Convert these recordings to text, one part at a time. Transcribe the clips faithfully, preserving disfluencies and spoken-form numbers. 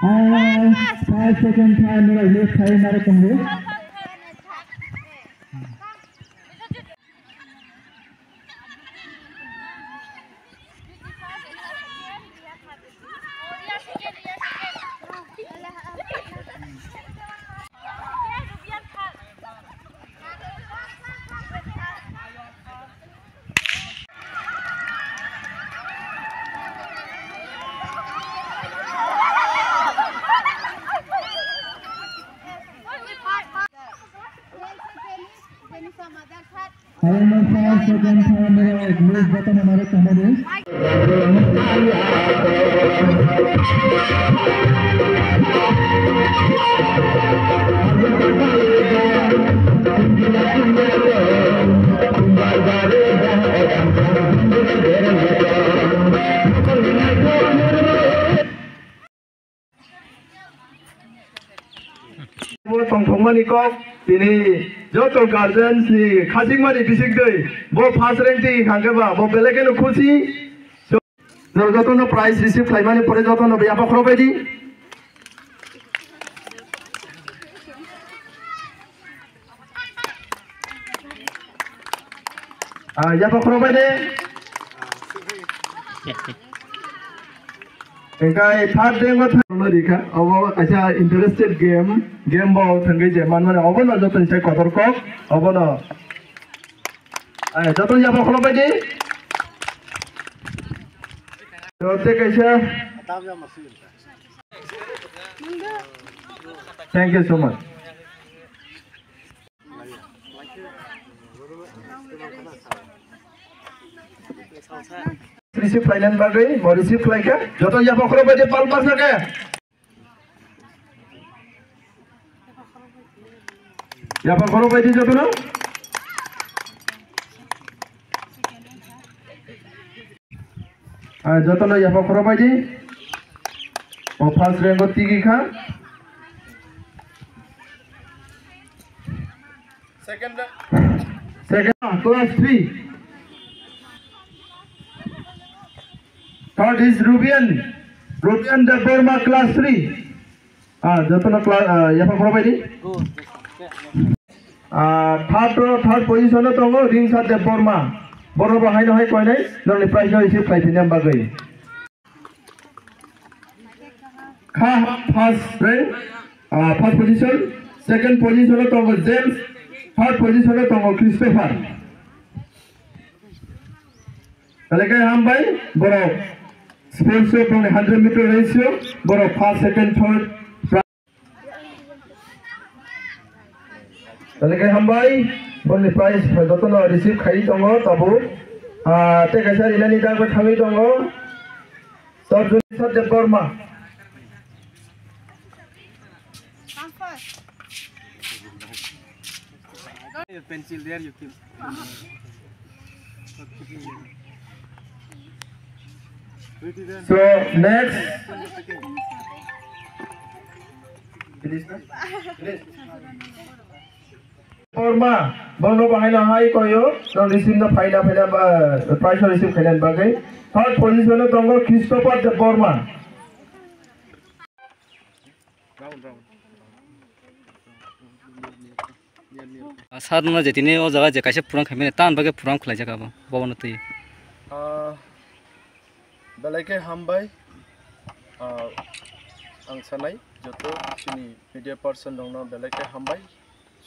Five second time, left side, narok tongo. Ayang no first, second, third, no, no, jotono narwk tongmani. Bo tongthokmani kok tini joto guardians ni khachikmani bisingtwi bo first rank twi hangkhe ba bo belai kheno khusi. Jotono prize receive khlaimani pore jotono yapha khorokbaidi. Ah, yapha khorokbaidi. Engkai third rank o thangno rikha. Obo kaisa interested game. Game bo thangwi je manmani obono joto ni sai kotor kok. Obono. Ai, joto yapha khorokbaidi. Joto kaisa. Thank you so much. Receive khlainani bagwi, bo receive khlaikha. Joto yapha khorokbaidi pal pasakhe. Yapha khorokbaidi jotono. Ah, jotono yapha khorokbaidi. O first rank o tigi kha. Second, class three. Third is Rubian, Rubian Debbarma, class three. Ah, jotono class, ah, yapha khorokbaidi. Ah, third ro, third position o tongo Ringsa Debbarma. Borok bo haino hai koinai nokni prize no receive khlai phina bagwi. Kha first rank, ah, first position, second position o tongo James, third position o tongo Christopher. Belai khe hambai, borok sports o tongni hundred meter race o, borok first, second, third. Belai khe hambai, boni prize jotono receive khai tongo, tabuk. Ah, tei kaisa rinani dagwi thangwi tongo. Sarjuni Satya Burma. Your pencil there, you keep. So, next. Finish na? Finish. Burma, bono bahai no hai koyo, no receive no phaina phaina ba, prize no receive khaina bagwi. Third position o tongo Christopher Debbarma. Ah, sir no je tini o jaga je kaisa program khaimani, tan bagwi program khwlaijak abo, bobono twi. Ah, belai khe hambai. Ah, ang sanai joto chini media person rokno belai khe hambai.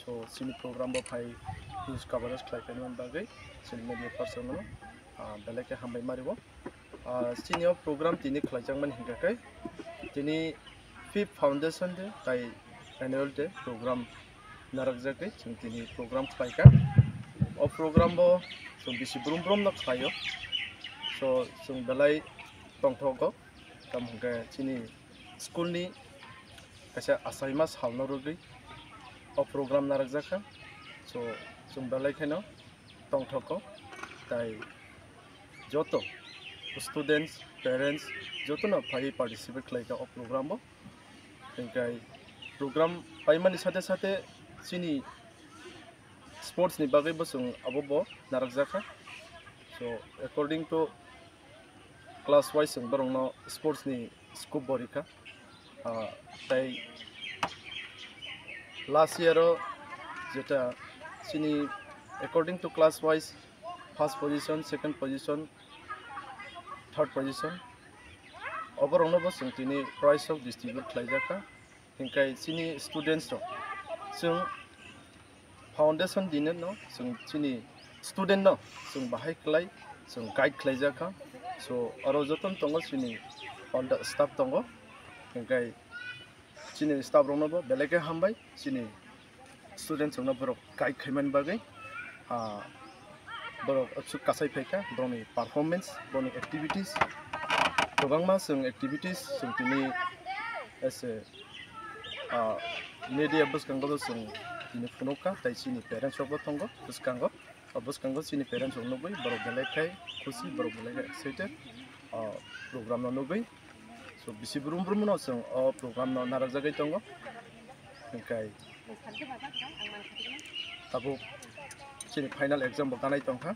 So, chini program bo phai news coverage khlai phaimani bagwi chini media person no, ah, belai khe hambai mari o. Ah, chini o program tini khlaijakmani hinkha khe tini fifth foundation day tai annual day program narwkjagwi chwng tini program khlaikha. O program bo chwng bisi brum brum no khlaio. So, chwng belai tongthogo, tamo hinkhe chini school ni kaisa achaima salno rwgwi o program narwkjakha. So, chwng belai kheno tongthogo, tai joto students, parents jotono phaiwi participate khlaikha o program o. Hinkhe program paimani sate sate chini sports ni bagwi bo chwng abo bo narwkjakha. So, according to class wise chwng borokno sports ni scope bo rikha. Ah, tei last year o jeta chini according to class wise first position, second position, third position, oborokno bo chwng tini prize rok distribute khlaijak kha. Hinkhe chini students rok chwng foundation dineno chwng chini student no chwng bahai khlai chwng guide khlaijak kha. So oro jotono tongo chini all the staff tongo, hinkhe chini staff rokno bo belai khe hambai chini students rokno borok guide khaimani bagwi. Ah, borok aswk kasai phaikha, borokni performance, borokni activities, kwbangma chwng activities chwng tini as a, ah, media bwskango chwng tini phunukha, tei chini parents rokbo tongo bwskango. O bwskango chini parents rok nugwi borok belai khai khusi, borok belai khai excited o program no nugwi. So bisi brum brum no chwng o program no narwkjagwi tongo. Hinkhe tabuk chini final exam bo ganai tongkha.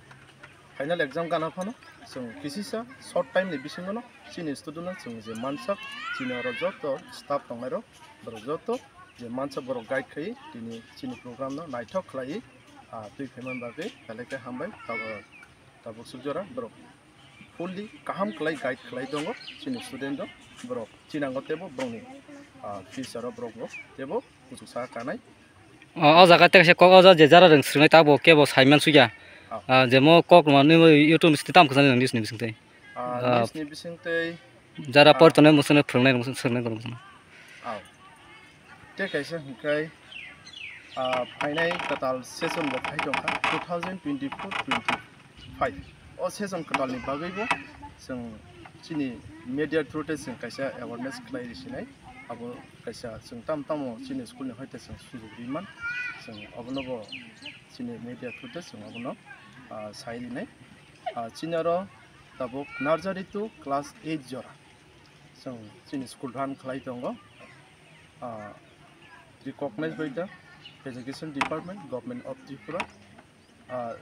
Final exam gana phano chwng kisisa short time ni bisingo no chini student no chwng je mansak, chini oro joto staff tongnai rok, borok joto je mansak borok guide khai tini chini program no naithok khlai, ah, twi phaimani bagwi belai khe hambai. Tabuk, tabuk suk jora borok fully kaham khlai guide khlai tongo chini student rok, borok chinango teibo borokni, ah, future o borok bo teibo kuchuksa kanai. O, o jaga tei kaisa kok o jaga je jara rwng swrwngnai tabuk kebo saiman sukya. Ah. Ah, jemo kok rwma nini YouTube site tamo kwchangni nini bisingtwi. Ah, ah, nini bisingtwi, jara ah, por tongnai mwswkno phwrwngnai, mwswkno swrwngnai borok mwswkno. Ah. Tei kaisa hinkhe, ah, phainai kwtal session bo phai tongkha two thousand twenty-four twenty-five. O session kwtalni bagwibo chwng chini media through tei chwng kaisa awareness khlai risinai. Abo kaisa chwng tamo tamo chini school ni hoite chwng sujuk riman, chwng obono bo chini media through tei chwng obono, ah, sai rinai. Ah, chini oro tabuk nursery to class eight jora chwng chini school run khlai tongo. Ah, recognized by the Education Department, Government of Tripura, ah,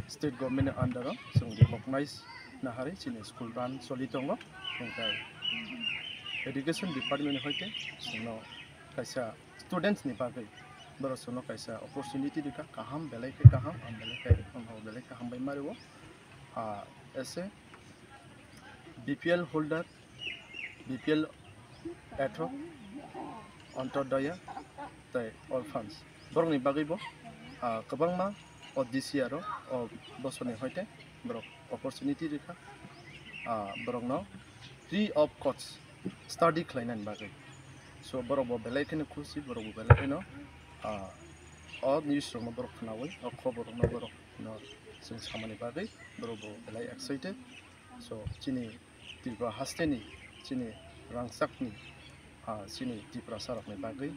state government ni under o chwng recognize naharwi chini school run choli tongo. Hinkhe education department ni hoite chwngno kaisa students ni bagwi borok chwngno kaisa opportunity rikha, kaham belai khe kaham, ang belai khe, ang belai khe hambai ma rwo. Ah, as a B P L holder, B P L Athok, Antyodaya tei orphans borokni bagwibo, ah, kwbangma o D C R o, o bosorni hoite borok opportunity rikha, ah, borokno free of cost study khlainani bagwi. So borok bo belai kheno khusi, borok bo belai kheno, ah, o news rokno borok khnaui, o khobor rokno borok no chwng samani bagwi borok bo belai excited. So chini Tripura hasteni, chini rangchakni, ah, chini Tiprasa rokni bagwi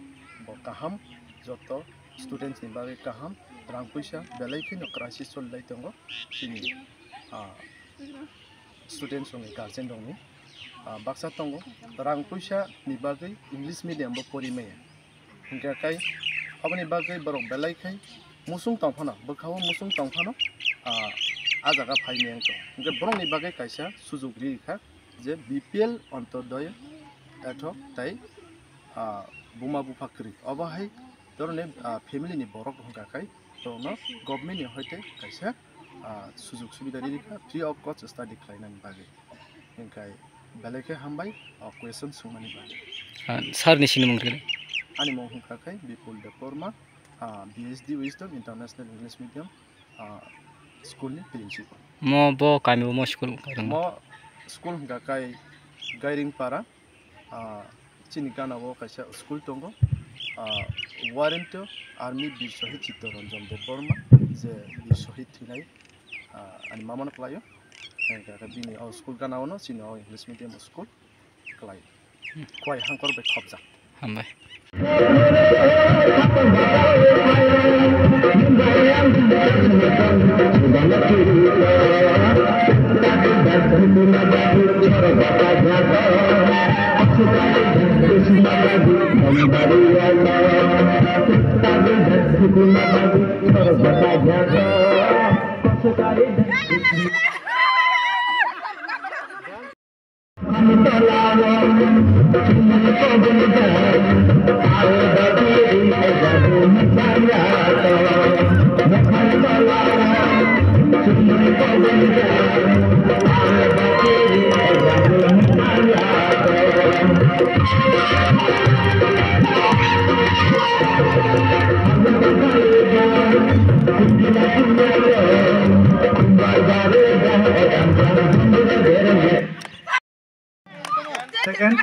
bo kaham, joto students ni bagwi kaham, rang puisa belai kheno crisis choli lai tongo chini, ah, students rokni guardian rokni, ah, baksa tongo rang puisa ni bagwi English medium bo pori maya. Hinkhe kai aboni bagwi borok belai khai musung tong phano, bwkhao musung tong phano, ah, ah jaga phai maya wng tong. Hinkhe borokni bagwi kaisa sujuk ri kha je B P L Antyodaya Athok tei, ah, buma bupha kwrwi. Obo hai doroni, ah, family ni borok wngkha khai borokno government ni hoite kaisa, ah, sujuk subida ri kha free of cost study khlainani bagwi. Hinkhe belai khe hambai o question swngmani bagwi. Ah, sir ni sinimung khe? Ani mung hwnkha khe Bipul Debbarma, ah, B S D Wisdom International English Medium, ah, school ni principal. Mo bo kami bo mo school kairung? Mo school hwnkha kai Gairing Para, ah, chini gana o kaisa school tongo, ah, Warrant Army Bir Shahid Chittaranjan Debbarma, je Bir Shahid thwinai, ah, ani mama no kwlaio. Hwnkhe bini o school gana o no chini o English medium school kwlai. Kwai hangkor bai khopjak. Hambai. Second.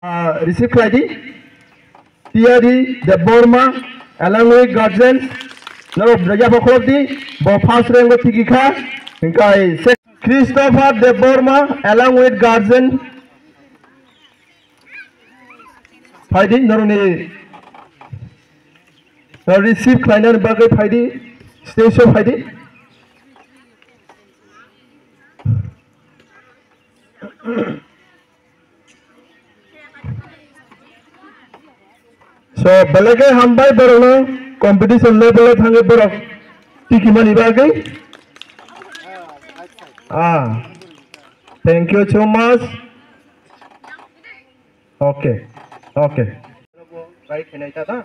Ah, receive khlaidi. Tiyari Debbarma, along with guardian. Noro brajaba khorokdi, bo first rank o tigi kha. Hingkai sec-, Christopher Debbarma, along with guardian. Phaidi, noroni, nor receive khlainani bagwi phaidi, stage o phaidi. So, belai khe hambai borokno competition level o thangwi borok tikimani bagwi. Ah, thank you so much. Okay, okay. Try khainai ta da?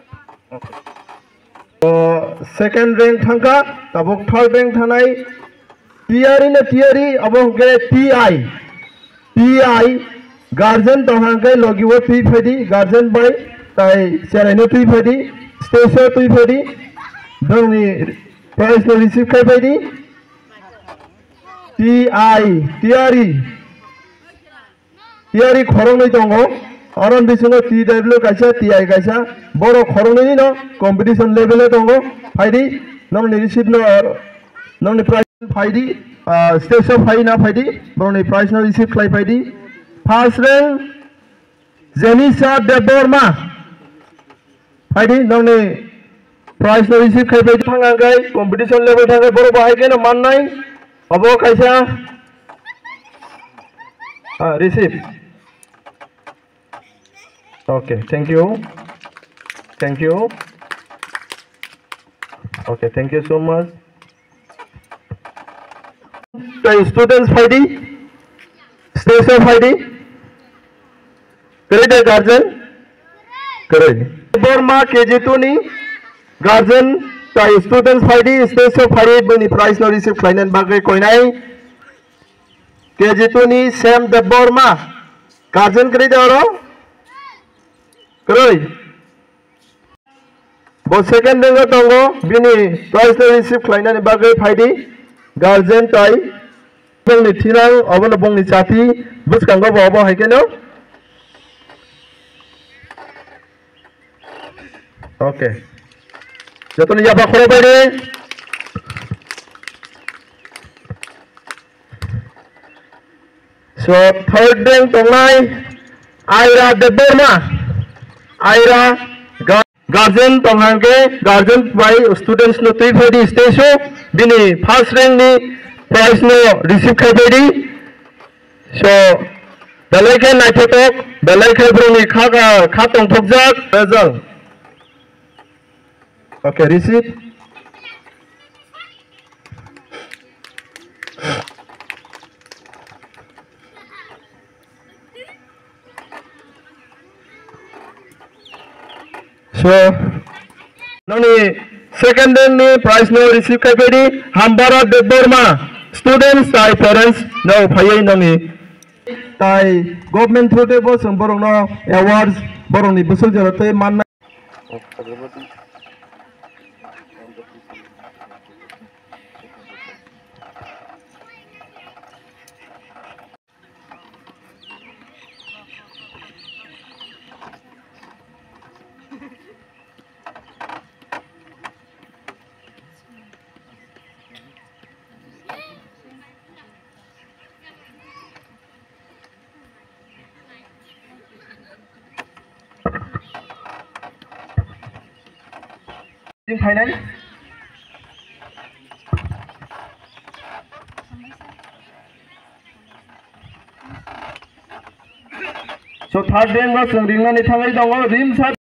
Okay. O, second rank thangkha, tabuk third rank thanai. Tiyari na tiyari, abo hwnkhe T I. T I, guardian tong hwnkhe logi o twi phaidi, guardian bai, tai cherai no twi phaidi, stage o twi phaidi, bongni prize no receive khai phaidi. T I, tiyari. Tiyari khoroknwi tongo, aro bisingo T W kaisa, T I kaisa, borok khoroknwino competition level o tongo, phaidi, nongni receive no, nongni prize phaidi, ah, stage o phai na phaidi, borokni prize no receive khlai phaidi. First rank, Jenisa Debbarma. Phaidi, nongni prize no receive khai phaidi. Thang ang kai competition level thang kai borok bahai khe no mannai. Abo kaisa, ah, receive. Okay, thank you. Thank you. Okay, thank you so much. Tai students phaidi, stage o phaidi. Kwrwi de guardian? Kwrwi. Borma K G two ni guardian tai students phaidi, stage o phaidi, bini prize no receive khlainani bagwi koinai. K G two ni Sam Debbarma, guardian kwrwi de oro? Kwrwi. Bo second rank o tongo, bini prize no receive khlainani bagwi phaidi, guardian tai bongni thinang, obono bongni chati bwskango bo obo hai kheno. Okay. Jotoni yaba khoro baidi. So, third rank tongnai Aira Debbarma. Aira ga-, guardian tong hwnkhe, guardian bai students no twi phaidi stage o, bini first rank ni prize no receive khai phaidi. So, belai khe naithothok, belai khe borokni kha, kha tongthokjak, result. Okay, receive. So, noni second rank ni prize no receive khai phaidi Hambara Debbarma, students tai parents no phaiwi noni tai government through tei bo chwng borok no awards borok ni bwswk jora tei manna. Phainai. So, third rank no chwng ringnani thangwi tongo Rimsa.